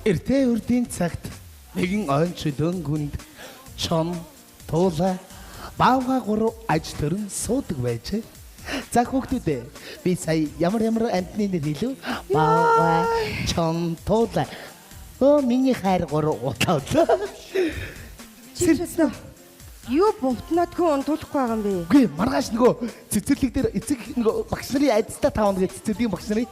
Эртээ үрдийн цагт нэгэн ойн чөлөөн хүнд чон, туула, баавга гурав аж төрөн суудаг байжээ. За хүүхдүүд ээ, би сая ямар ямар амьтны нэр хэлв? Баавга, чон, туула. Өө миний хайр гурав утлаа. Чи юу бувтнаадгүй унтуулахгүй байгаа юм бэ? Үгүй маргааш нөгөө цэцэрлэг дээр эцэг нөгөө багш нарын айдастай тавна гэж цэцэрлэгийн багш нарын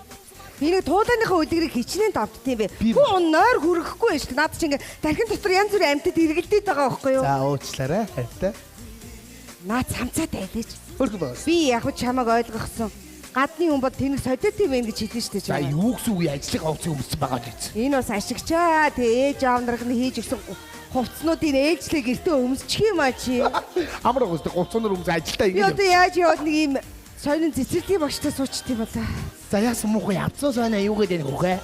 Би нэг туулааныхаа үлгэрийг хичнээн давтд юм бэ. Хүн он нойр хүрэхгүй байж шүү. Наад чи ингээ тархин дотор янз бүрийн амьтад эргэлдээд байгаа байхгүй юу? За уучлаарай хайртай. Наад самцаа тайлээч. Хөргөн байгаас. Би яг ч чамайг ойлгосон. Гадны хүн бол тэнэг содиот юм байна гэж хэлнэ шүү дээ. За юу гэсэн үг ажлын хувцсыг өмссөн байгаа гэж. Энэ бас ашигчаа. Тэ ээж аав нарыг нь хийж өгсөн хувцснуудыг ээлжлээ гэртээ өмсчих юм а чи. Амар байгаа шүү дээ. Хувцсноор өмс ажилдаа ингэ. Би одоо яаж яваад нэг юм сонин цэцэрлэгийн багштай суучт юм болоо. За яасан муухай авцуу сайна юу гэдэг нь хөхөө.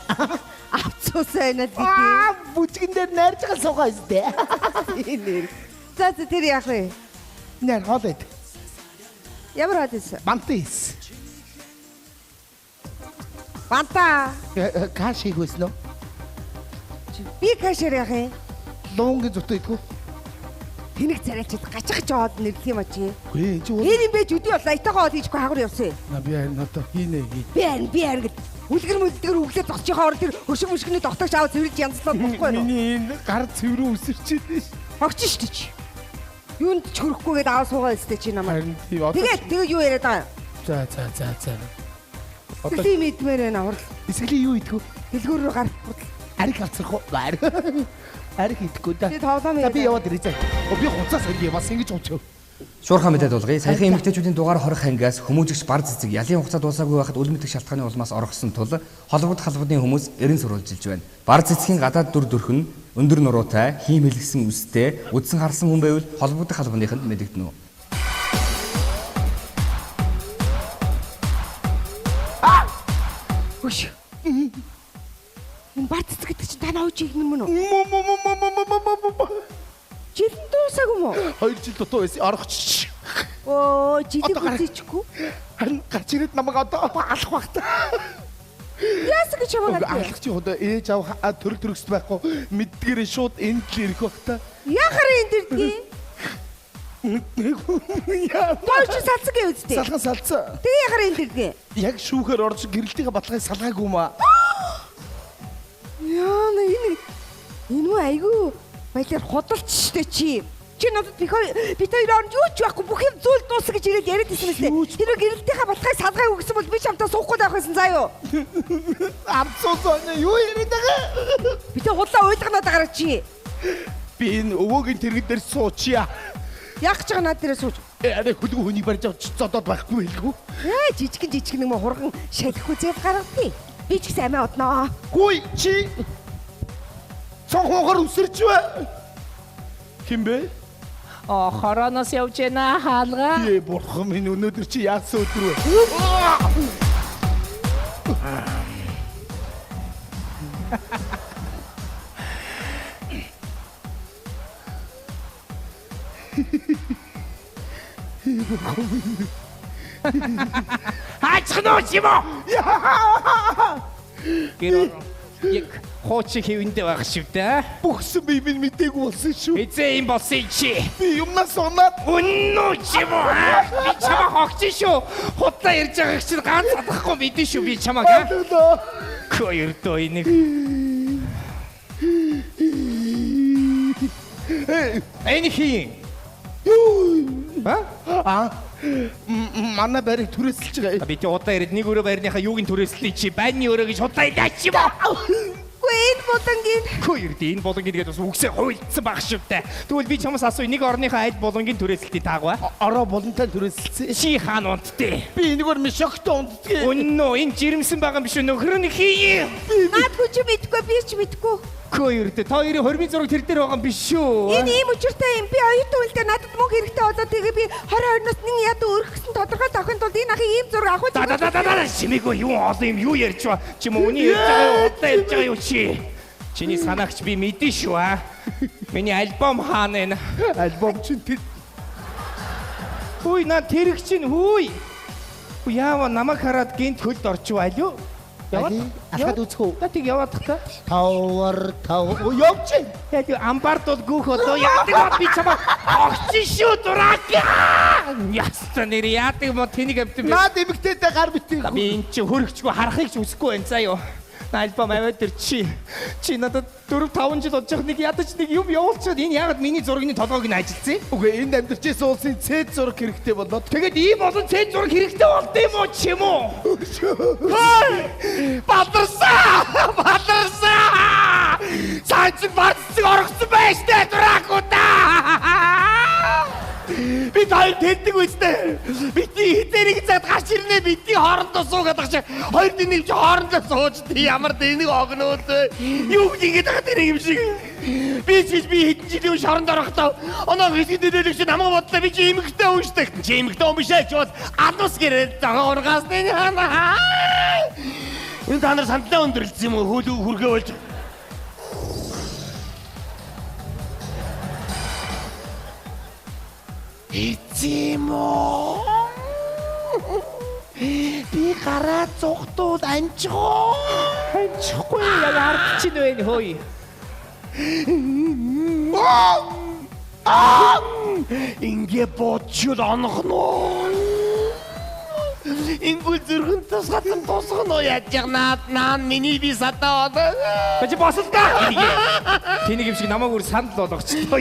Авцуу сайна гэдэг. Аа бүжгэн дээр найрж байгаа суугаа өстэй. Энэ. За за тэр яах вэ? Нэр хоол ид. Ямар хоол ийсэн? Банта ийсэн. Банта. Каш хийх байсан уу? Би кашаар яах юм? Луунгийн зутаа идэх үү? Тэнэг царайлчид гачигч яваад нэрлэх юм а чи. Үгүй энэ чи Тэр юм бэ өдөө бол аятайгаа хоол хийхгүй хагар явсан юм. На би харин одоо хийнэ хий. Би харин гэд үлгэр мүлдгэр өглөө зогсчихоо орон тэр хөшиг мөшгөний тогтоогч аваад цэвэрлж янзлаад болохгүй юу? Миний энэ гар цэврүү өсөрчихдээ ш. Огч шүү дээ чи. Юунд ч хөрөхгүйгээд аваа суугаа өстэй чи намайг. Харин тийм одоо. Тэгээд тэгээд юу яриад байгаа юм? За за за за. Одоо тийм идмээр байна аврал. Эсгэлийн юу идэх вэ? Дэлгүүр рүү гарах хурдл. Ариг алцрах уу? Ариг. Ариг идэхгүй да. Би тоглоом За би яваад ирээ заа. Би хуцаа сольё бас ингэж хуцаа. Шуурхаа мэдээд болгоё. Саяхан эмэгтэйчүүдийн дугаар 20 ангиас хүмүүжигч бар цэцэг ялын хугацаа дуусаагүй байхад үл мэдэх шалтгааны улмаас орхисон тул холбогдох халбаны хүмүүс эрен сурвалжилж байна. Бар цэцгийн гадаад дүр төрх нь өндөр нуруутай, хийм хэлгсэн үстэй, үдсэн харсан хүн байвал холбогдох халбаныханд мэдэгдэнэ үү? Хөш. Энэ бар цэцэг гэдэг чинь танаа үуч их юм уу? Жил нь дуусаагүй юм уу? 2 жил дутуу байсан орохч. Оо, жилийг үзээчихгүй. Харин гарч ирээд намайг одоо алах байх та. Яасан гэж чамайг алах? Алах чи одоо ээж авах төрөл төрөксд байхгүй мэддгээрээ шууд энд л ирэх байх та. Яхаар энд ирдгийг? Яа. Тоо чи салцсан гэв үстэй. Салхан салцсан. Тэгээ яхаар энд ирдгийг? Яг шүүхээр орж гэрэлтийнхээ баталгааг салгаагүй юм аа. Яа, энэ энэ мө айгүй баялаар худалч штэ чи. Чи надад бит хоёр оронд юу ч байхгүй бүх юм зүйл дуусна гэж ирээд яриад ирсэн мэт. Тэр гэрэлтийнхаа баталгааг салгаагүй гэсэн бол би чамтай суухгүй байх байсан заа юу. Амцуу зооно юу яриад байгаа? Би тэ худлаа уйлганаад байгаараа чи. Би энэ өвөөгийн тэрэг дээр суучъя. Яг ч байгаа над дээрээ сууч. Арай хөлгөө хүний барьж авч зодоод байхгүй байлгүй. Ээ жижигэн жижигэн юм хурган шалахгүй зэв гаргадгийг. Би ч гэсэн амиа одноо. Гүй чи цонхоогоор өсөрч бай. Хин бэ? Оо хороноос явж байна хаалга. Ээ бурхан минь өнөөдөр чи яасан өдөр вэ? Хаачих нь юм уу? Гэр яг хуучин хэвэндээ байх шүү дээ. Бөхсөн би минь мдээгүй болсон шүү. Эзээ юм болсон чи. Би юмнаас унаад үнэн үү чи юм уу? Би чамаа хогч шүү. Худлаа ярьж байгааг чинь ганц алахгүй мэдэн шүү би чамааг. Хөө ердөө энийг. Энэ хин. Юу? А? Аа. Манай байрыг түрээсэлж байгаа. Би тэ удаа ирээд нэг өрөө байрныхаа юуг нь түрээслэе чи байрны өрөө гэж худлаа илаач юм уу? Үгүй энэ булангийн. Хөө ердөө энэ булангийн тэгээд бас үгсээ хуйлдсан баг шүү дээ. Тэгвэл би чамаас асууя нэг орныхаа аль булангийн түрээсэлтийг таагүй. Ороо булантай түрээсэлсэн. Чи хаана унтдээ? Би энэгээр мишогтой унтдгийг. Үнэн үү энэ жирэмсэн байгаа юм биш үү нөхөр нь хий. Наадгүй чи мэдгүй би ч мэдгүй. Хөө ердөө та хоёрын хормын зураг тэр дээр байгаа юм биш шүү. Энэ ийм учиртай юм. Би оюутан үлдээ надад мөнгө хэрэгтэй болоо тэгээ би 22-оос нэг ядуу өргөсөн тодорхойлт авахын тулд энэ ахын ийм зураг авах. Да да да да чимээгүй юу олон юм юу ярьж ба. Чи мөн үний ярьж байгаа юу удлаа ярьж байгаа юу чи? Чиний санаагч би мэдэн шүү аа. Миний альбом хаана вэ? Альбом чинь тэр. Хүй наа тэрэг чинь хүй. Яава намайг хараад гинт хөлд орчих аль юу? Яваад. Алхаад үзэх үү? Та тийг яваад та. Тавар тав. Явж. Яг амбард бол гүөх болоо яадаг бол би чамаа огчин шүү дурак. Яста нэр яадаг мо тэнийг амт би. Наад эмэгтэйтэй гар битгий. Би эн чи хөрөгчгүй харахыг ч хүсэхгүй байна заа юу. Альбом аваад ир чи. Чи надад 4 5 жил болж явах нэг ядаж нэг юм явуулчихад энэ яагаад миний зургийн толгойг нь ажилтсан? Үгүй энд амьдарч исэн улсын цэд зураг хэрэгтэй болоод. Тэгээд ийм олон цэд зураг хэрэгтэй болд юм уу чи юм уу? Баларсан! Баларсан! Санчиг барцдаг оргосон байж тээ дуракуудаа! Би таар тэлдэг үстэй. Бити хизэрийг цагт гарч ирнэ бити хоорондоо суугаад ах чи хоёр дэнийг чи хоорондоо сууж тий ямар дэнийг огноод юу гэж ингэж байгаа тэр юм шиг. Би ч би хэдэн жилийн өмнө шоронд орохдоо оноо хэсэг дэдэлэг чи намайг бодлоо би чи эмэгтэй хүн штэ. Чи эмэгтэй хүн биш ээ чи бол алус гэрээ зогоо ургаас нэ. Энэ та нар сандлаа өндөрлөсөн юм уу хөл хүргээ болж. Эцэм үү? Би гараа цухтуул амжихоо. Амжихгүй яг ард чинь байна хөөе. Ингээ бодчул онохно. Ингүүл зүрхэн тусгасан тусгано яаж наад наан миний би садаа одоо. Чи босол та. Тэнийг юм шиг намайг өөр сандал болгочлоо.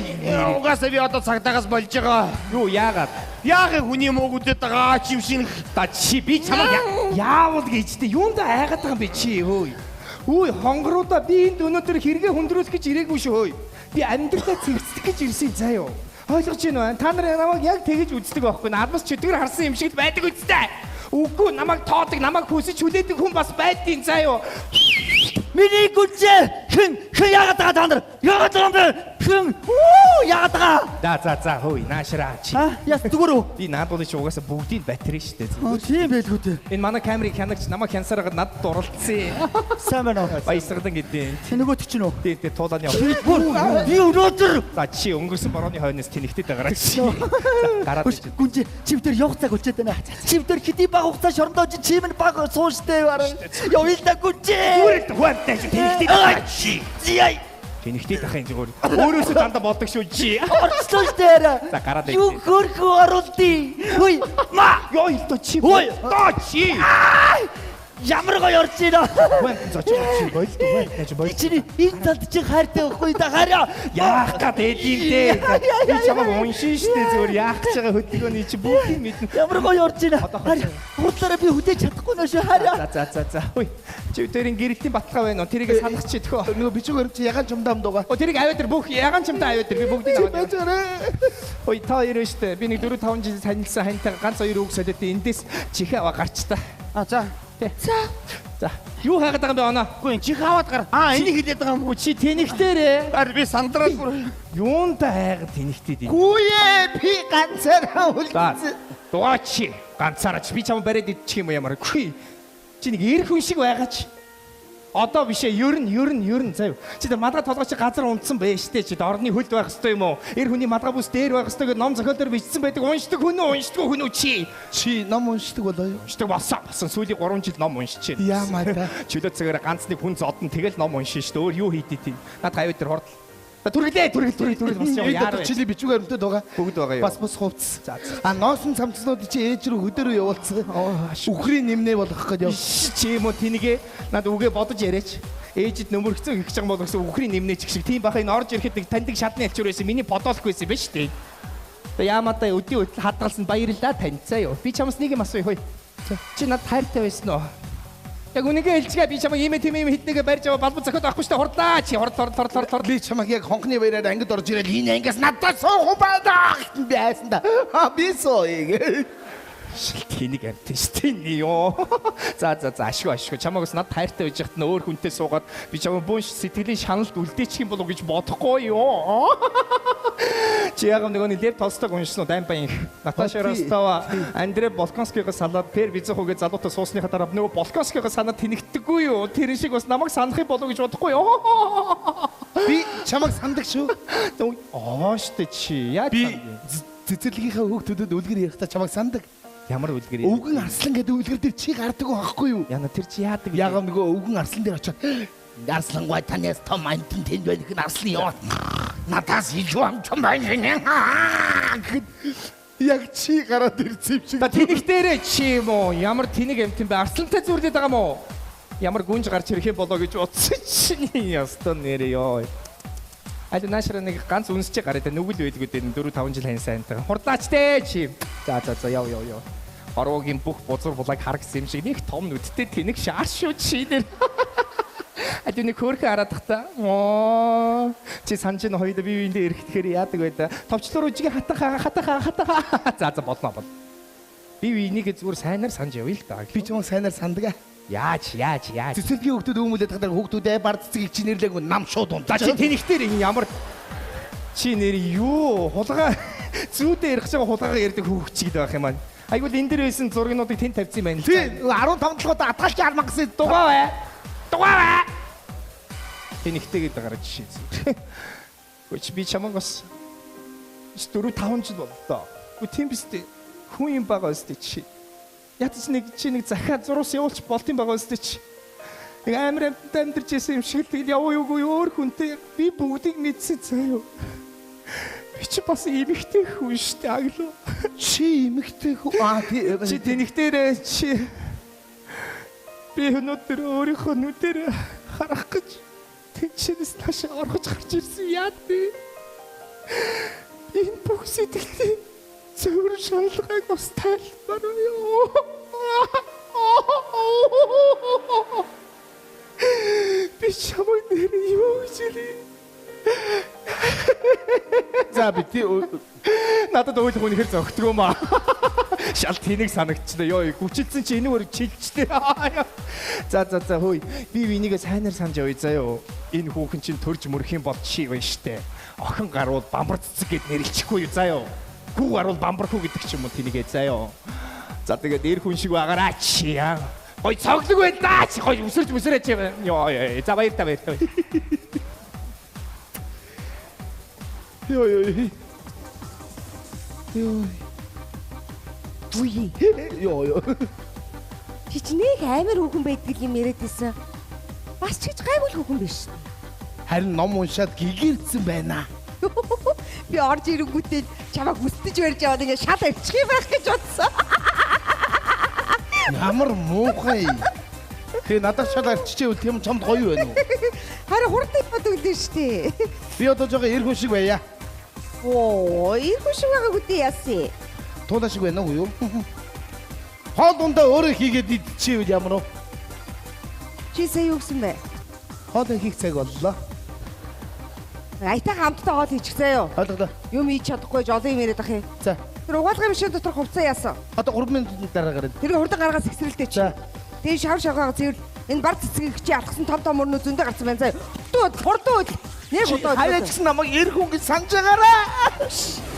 Угаасаа би одоо цагдаагаас болж байгаа. Юу яагаад? Яагаад хүний мууг үдээд байгаа чи юм шиг. Та чи би чамайг яавал гэж тэ юундаа айгаад байгаа юм бэ чи хөөе. Үгүй хонгоруудаа би энд өнөөдөр хэрэгээ хүндрүүлэх гэж ирээгүй шүү хөөе. Би амьдралаа цэгцлэх гэж ирсэн заа юу. Ойлгож байна уу? Та нар намайг яг тэгэж үздэг байхгүй. Надмас чөтгөр харсан юм шиг л байдаг үстэй. Үгүй намайг тоодог, намайг хүсэж хүлээдэг хүн бас байдیں заа юу. Миний гүнжээ хэн хэн яагаад байгаа та нар? Яагаад байгаа юм бэ? Хэн үү яагаад байгаа? За за за хөөе наашраа чи. А яс зүгээр үү? Би наадуулын чи угаасаа бүгдийг батарей штэ. Аа тийм байлгүй дээ. Энэ манай камерыг хянагч намайг хянсараад надад дурлцсан. Сайн байна уу? Баясгалан гэдэг. Чи нөгөөт чинь үү? Тий тий туулааны. Би өнөөдөр За чи өнгөрсөн борооны хойноос тэнэгтэд байгаарай чи. За гараад ир. Гүнжээ чив дээр явах цаг болчиход байна. Чив дээр хэдий баг хугацаа шорондоо чи чим нь баг суун штэ бараг. Явъя л да гүнжээ. Зүгээр л хуамтай чи тэнэгтэд байгаа чи. Зяй. Тэнэгтэд ахын зүгээр. Өөрөөсөө дандаа болдог шүү чи. Орчлоо штэ арай. За гараад ир. Юу хөрхөө оруулдیں۔ Хүй ма. Йоо л доо чи. Ой. Доо чи. Ямар гоё орж байна. Хуамтай зочоо чи болд хуамтай чи болд. Чиний энэ талд чи хайртай байхгүй да хараа. Яах гээд юм дээ. Би чамайг уншин штэ зүгээр яах гэж байгаа хөдөлгөөний чи бүгдийг мэднэ. Ямар гоё орж байна. Хараа. Хурдлаараа би хөдөөж чадахгүй нөө шүү хараа. За за за за. Хүй. Чи тэрийн гэрэлтийн баталгаа байна уу? Тэрийг санах чи төхөө. Нөгөө бичиг баримт чи ягаан чумдаа амдууга. О тэрийг аваад ир бүх ягаан чамтай аваад ир би бүгдийг аваад. Байж гараа. Ой та хоёр штэ. Би нэг 4 5 жил танилцсан ханьтайгаа ганц хоёр үг солиод эндээс чихээ аваа гарч та. А за. За. За. Юу хайгаад байгаа юм бэ оноо? Үгүй чих аваад гар. Аа энийг хэлээд байгаа юм уу? Чи тэнэгтэрээ. Харин би сандраад бүр. Юунда хайгаад тэнэгтэд юм? Гүйе би ганцаараа За. үлдсэн. Дугаа чи. Ганцаараа чи би чам бариад идчих юм уу ямар. Үгүй. Чи нэг эр хүн шиг байгаач. Одоо биш ээ, ер нь заяа. Чи тэр малгай толгой чи газар унтсан байх штэ. Чи орны хөлд байх ёстой юм уу? Эр хүний малгай бүс дээр байх ёстой гэдээ ном зохиол дээр бичсэн байдаг. Уншдаг хүн үү, уншдаг хүн үү чи? Чи ном уншдаг болоо юу? Уншдаг болсон. Болсон. Сүүлийн 3 жил ном уншиж байна. Яамаа та. Чөлөө цагаараа ганц нэг хүн зодон тэгэл ном уншин штэ. Өөр юу хийдэй тийм. Над гавь дээр хурдл. За түргэлээ, түргэл бас юм Энэ яар дотор вэ? чиний бичиг баримтад байгаа. Бүгд байгаа юу? Бас бус хувцас. За, за. А носон цамцнууд чи ээж рүү хөдөө рүү явуулсан. Үхрийн нэмнээ болгох гээд яв. Чи юм уу тэнийгээ над үгээ бодож яриач. Ээжид нөмөргцэн гэх юм бол гэсэн үхрийн нэмнээ ч гэх шиг тийм баха энэ орж ирэхэд нэг таньдаг шатны альчуур байсан. Миний бодоолохгүй байсан юм байна шүү дээ. За яамаа та өдний хөтөл хадгалсан баярлалаа таньцаа юу. Би чамс нэг юм асууя хөөе. Чи над хайртай байсан уу? Яг үнэнгээ хэлчихээ би чамайг ийм тийм ийм хитнэгээ барьж аваа балбан зохиод авахгүй шүү дээ. Хурдлаа чи хурд хурд хурд хурд хурд. Би чамайг яг хонхны баяраар ангид орж ирэл энэ ангиас надад суух юм байна гэсэн би айсан да. А би сууя. Шил тэнийг амтэн шүү дээ ёо. За за за ашгүй ашгүй. Чамайг бас над хайртай байж хат нь өөр хүнтэй суугаад би чамайг бүүн сэтгэлийн шаналд үлдээчих юм болов уу гэж бодохгүй ёо. Чи яг нөгөө нэг Лев Толстойг уншсан уу Дайн баян их. Наташа Ростова, Андрей Болконскийгоо салаад Пер Визохогийн залуутай суусныхаа дараа нөгөө Болконскийгоо санаад тэнэгддэггүй юу? Тэр шиг бас намайг санах юм болов уу гэж бодохгүй ёо. Би чамайг сандаг шүү. Аа штэ чи яаж Би санддаг юм? цэцэрлэгийнхээ хүүхдүүдэд үлгэр ярихдаа чамайг сандаг. Ямар үлгэр? Өвгөн арслан гэдэг үлгэр дээр чи гардаг байхгүй юу? Яна тэр чи яадаг? Яг нөгөө өвгөн арслан дээр очиод арслангуй танаас том амтан тэнд байх нь арслан яваа. Надаас илүү амтан байна гинэ. Гэхэд яг чи гараад ирсэн юм шиг. Та тэнэг дээрээ чи юм уу? Ямар тэнэг амтан бэ? Арслантай зүрлээд байгаа мó? Ямар гүнж гарч ирэх юм болоо гэж бодсон чинь ястаа нэрээ ёо. Аль наашраа нэг ганц үнсч гараад нүгэл байдгүй дээ 4 5 жил хань сайнтай. Хурдлаач дээ чи. За за за яв яв яв. Ороогийн бүх бузар булааг харгасан юм шиг нэг том нүдтэй тэнэг шаар шүү чи нэр. Аль нэг хөөрхөн хараад тахта. Оо чи санаж ин хоёул бие биендээ эрэхтэхээр яадаг вэ да. Товчлоор үжигээ хатаха хатаха хатаха. За за болно болно. Би биенийг зүгээр сайнаар санаж явъя л да. Би ч юм сайнаар сандаг. Яаж яаж яаж. Цэцэрлэгийн хүүхдүүд өмүүлээд тахтар хүүхдүүдээ бар цэцгийг чи нэрлээгүй нам шууд унтаа. За чи тэнэгтэр энэ ямар чи нэр юу хулгай зүүдээ ярих гэж байгаа хулгайгаа ярьдаг хүүхчиг байх юм аа. Айгуул энэ дэр байсан зургнуудыг тэн тавьсан юм байна л Тий 15 толгойд атгалч арман гэсэн Дугаа бай. Дугаа бай. Тэнэгтэйгээд гарч жишээ зүгээр. Гүч би чамаг бас 4 5 жил боллоо. Үгүй тийм биз дээ. Хүн юм байгаа өстэй чи. Ятч нэг чи нэг захиа зурус явуулч болт юм байгаа өстэй чи. Нэг амар амьтанд амьдарч исэн юм шиг л тэгэл явуу юугүй өөр хүнтэй би бүгдийг мэдсэн заяа. Би чи бас эмэгтэй хүн шүү дээ аглуу. Чи эмэгтэй хүн аа тий Чи тэнэгтэрээ чи би өнөөдөр өөрийнхөө нүдээр харах гэж тэнчнээс нааш орхож гарч ирсэн яа тий. Энэ бүх сэтгэлийн цэвэр шалгайг бас тайлбар юу. Би чамайг нэр юу гэж хэлье? За би тий Надад өөлөх үнэхэр зөгтгөө маа. Шал тэнэг санагдчихлаа. Йоо, гүчилсэн чи энэгээр чилжтэй. За за за хөөе. Би винийгээ сайнаар санаж явъя заяо. Энэ хүүхэн чинь төрж мөрөх юм бол чи байна штэ. Охин гарвал бамбар цэцэг гэд нэрлэчихгүй юу заяо. Хүү гарвал бамбар хүү гэдэг ч юм уу тэнийгээ заяо. За тэгээд эр хүн шиг байгаараа чи яа. Гой цоглог байна даа чи гой өсөрч мөсөрөөч юм. Йоо ёо. За баяр та баяр та. Йоо ёо. Йоо. Үгүй. Йоо ёо. Чи чи нэг амар хүүхэн байдаг юм яриад байсан. Бас ч гэж гайгүй хүүхэн биш. Харин ном уншаад гэгэрсэн байна. Би орж ирэнгүүтээ чамайг хүсдэж барьж яваад ингээ шал авчих юм байх гэж бодсон. Ямар муухай. Тэгээ надад шал арччихвэл тийм чамд гоё байна уу? Харин хурдан яваад өглөө шүү дээ. Би одоо жоо эр хүн шиг байя. Оо, эр хүн шиг байгаагүй дээ яасан. Туула шиг байна уу юу? Хоол дундаа өөрөө хийгээд идчихвэл ямар вэ? Чи сая юу гэсэн бэ? Хоол хийх цаг боллоо. Аятайхан амттай хоол хийчих заяо. Ойлголоо. Юм хийж чадахгүй жолон юм яриад ах юм. За. Тэр угаалгын машин дотор хувцас яасан. Одоо 3 минутын дараа гарна. Тэр хурдан гаргаас ихсрэлтэй чи. Тэгээ шав шавгаа цэвэр энэ бар цэцгийг чи алхсан том том мөрнөө зөндөө гарсан байна заяа. Хурдан хурдан. Нэг удаа. Хаяа ч гэсэн намайг эр хүн гэж санаж байгаарай.